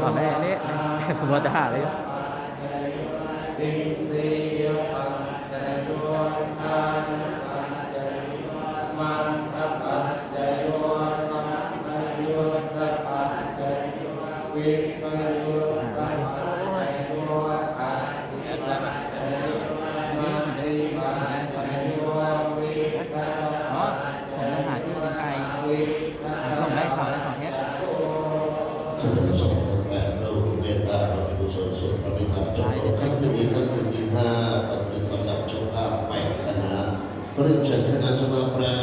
ອ່າ ແມ່ນີ້ ຜົມວ່າຈະຫາເລີຍ. ສະເຖິງສອງພັນແປດ ໂດຍເມດຕາພະຄູສົນສົດພະພິທຳ ຈົບລົງຄ່ຳຄືນນີ້ ຄ່ຳຄືນທີຫ້າ ບັນທຶກລຳດັບເຈົ້າພາບແປດຄະນະ. ຂໍເລີນເຊີນຄະນະເຈົ້າພາບແລະ